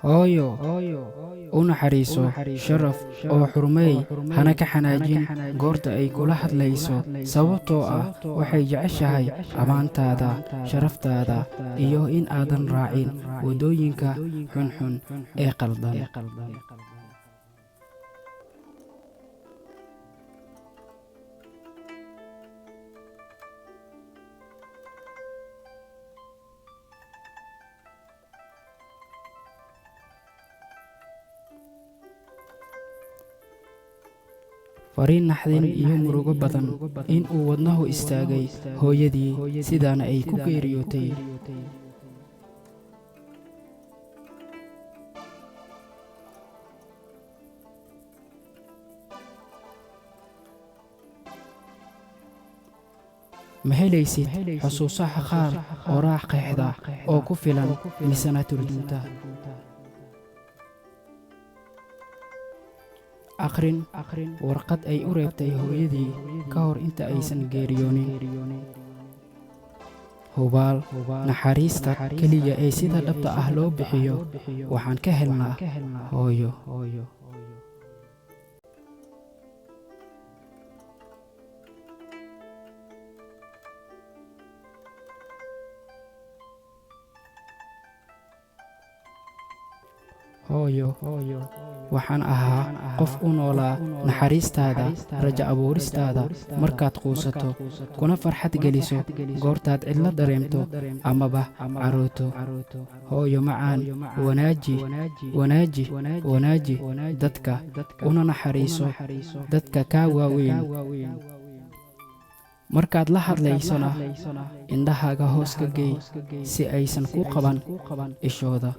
Hooyo, u naxariiso, sharaf oo xurmeey, hana ka xanaajin goorta ay kula hadlayso, sababtoo ah waxay jeceshahay ammaantaada, sharaftaada iyo in aadan raacin waddooyinka xunxun ee qaldan. Fariin naxdin iyo murugo badan in uu wadnahu istaagay hooyadii, sidaana ay ku geeriyootay. Ma helaysid xusuusaha qaar oo raax qeexda oo ku filan misana turjunta? Akhrin warqad ay u reebtay hooyadii ka hor inta aysan geeriyoonin. Hubaal, naxariista keliya ee sida dhabta ah loo bixiyo waxaan ka helnaa hooyo. Hooyo, waxaan ahaa qof u noolaa naxariistaada, rajo abuuristaada markaad quusato, kuna farxad geliso goortaad cidlo dareemto amaba carooto. Hooyo macaan, wanaaji, wanaaji, wanaaji dadka, una naxariiso dadka kaa waaweyn. Markaad la hadlaysona indhahaaga hoos ka gey si aysan ku qaban ishooda.